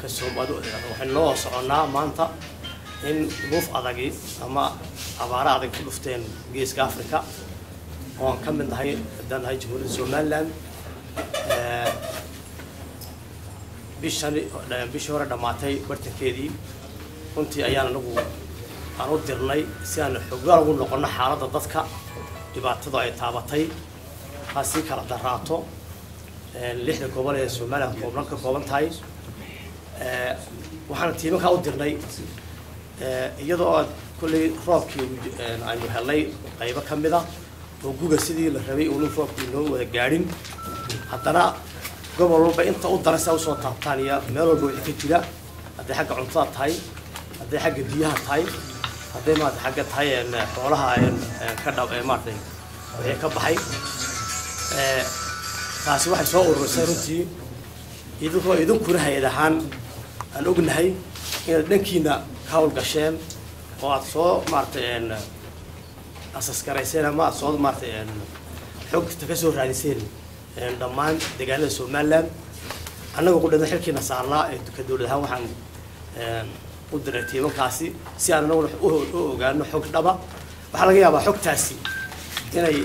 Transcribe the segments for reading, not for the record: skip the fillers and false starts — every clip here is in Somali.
Ka waxaynu loo soconnaa maanta in duuf adagi ama abaaro adag ku dhufteen Geeska Africa, oo aan ka mid nahay haddaan nahay Jamhuuriyadda Somaliland. Bishan, bishii hore dhammaatay bartankeedii, runtii ayaan anagu aan u dirnay si aan xoggaal ugu noqonno xaaladda dadka dhibaatadu ay taabatay, ha sii kala daraato lixda gobol ee Somaliland koobnan ka kooban tahay. Waxaana tiimankaa u dirnay iyadoo aad kolley roobkii aynu helnay qaybo ka mid a oo guga sidii la rabay uunu roobkii inoo wada gaadhin, haddana gobol walba inta u daran si a usoo taabtaan iyo meel walba wixii ka jira, hadday xagga cuntada tahay, hadday xagga biyaha tahay, hadday maarata xagga tahay xoolaha ka dha maaratay wixii ka baxay. Taasi waxay soo ururisay runtii, idinkoo idinkuna hay-ad ahaan aan ognahay inaad dhankiina ka hawlgasheen oo aada soo maaratay asasgarayseen ama aad soo maaratay xogta ka soo raadiseen dhammaan deegaanada Somaliland. Annaga qudhada xilkiina saarnaa ee ka dowlad ahaan waxaan u diray tiimankaasi si aan anaguna u ogaano xog dhaba. Waxaa laga yaabaa xogtaasi inay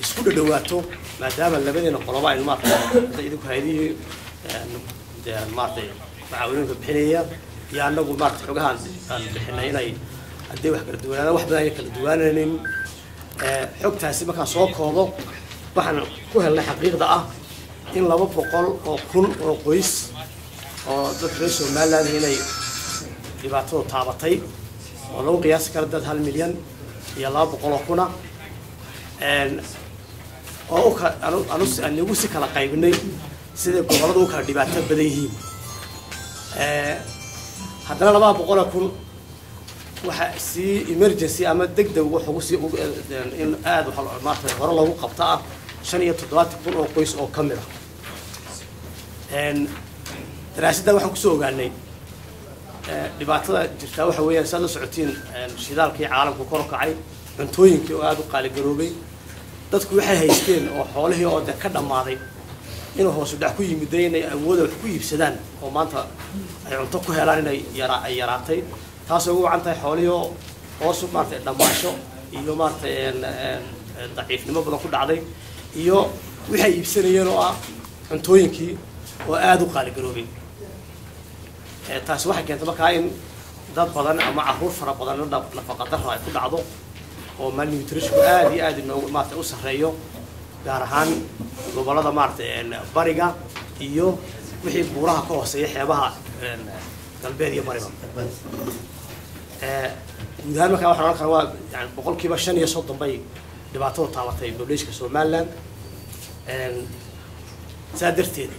isku dhadhawaato, maadaama labadeena qoloba aynu maarata idinku hay-adihii maaratay macaawinooyinka bixinaya iyo annagu maarata xogahaan aan bixinay inay hadday wax kala duwanaadaan, wax badan ayna kala duwaanaynin. Xogtaasi markaan soo koobo, waxaan ku helnay xaqiiqda ah in 200,000 oo qoys oo dadka reer Somaliland inay dhibaatadu taabatay, oo lagu qiyaasi karo dad 1,200,000 oo aan igu si kala qaybinay siday gobolladu u kala dhibaato badan yihiin. Haddana 200,000 waxa si emergency ama deg deg wax ugu sii in aada maarata hore loogu qabto ah 75,000 oo qoys oo ka mid ah. Daraasadda waxaan kusoo ogaanay dhibaatada jirtaa waxa weeyaan, saad la socotiin, shidaalkii caalamku kor u kacay, cuntooyinkii oo aada u qaaligaroobay, dadku waxay haysteen oo xoolihii oo de ka dhammaaday inuu hoosu dhac ku yimiday, inay awooda wax ku iibsadaan oo maanta ay cunto ku helaan inay yara ay yaraatay, taasoo ugu wacan tahay xoolihii oo hoosu maaratay dhammaasho iyo maaratay daciifnimo badan ku dhacday, iyo waxay iibsanayeen oo ah cuntooyinkii oo aada u qaaligaroobay. Taasi waxay keentay markaa in dad badan ama carruur fara badan nafaqa darro ay ku dhacdo oo malnutritionku aada iyo aada inoogu maarata u sarreeyo, gaar ahaan gobollada maaratay bariga iyo wixii buuraha ka hooseeya, xeebaha galbeed iyo bariba guud ahaan. Markaa waxaan ohan karaa waa yani 35% bay dhibaatadu taabatay populationka Somaliland. Saa darteed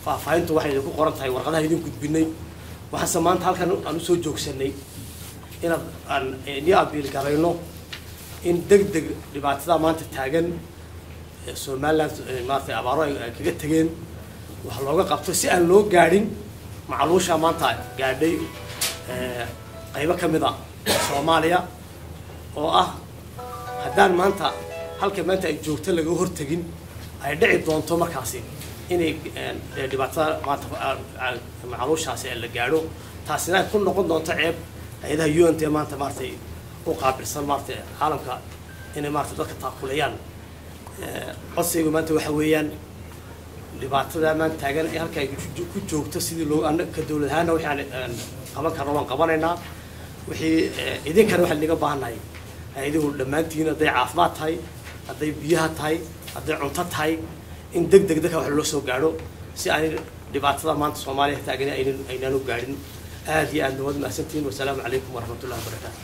faahfaahintu waxay idinku qoran tahay warqadaha idin gudbinay. Waxaanse maanta halkan aan usoo joogsanay inaad aan ini abiil garayno in deg deg dhibaatada maanta taagan Somaliland maaratay abaaro ay kaga tegeen wax looga qabto, si aan loo gaadhin macluusha maanta gaadhay qaybo ka mid a Soomaaliya, oo ah haddaan maanta halka maanta ay joogto laga hortegin ay dhici doonto markaasi inay dhibaatada maanta macluushaasi la gaadho, taasina ay ku noqon doonto ceeb hay-adaha UN t maanta maaratay u qaabilsan maaratay caalamka inay maarata dadka taakuleeyaan. Codsigaygu maanta waxa weeyaan dhibaatada maanta taagan ee halka ay ku joogto sidii loo ka dowlad ahaana wixii aan qaban karno waan qabanaynaa. Wixii idinkana waxaan idinga baahannahay hay-aduhu dhammaantiin, hadday caafimaad tahay, hadday biyaha tahay, hadday cunto tahay, in deg deg dadka wax loo soo gaadho si aanay dhibaatada maanta Soomaaliya taagan aynan aynaanu gaadhin. Aada iyo aadna waad mahadsantihiin. Wasalaamu calaykum waraxmatullahi wabarakaatu.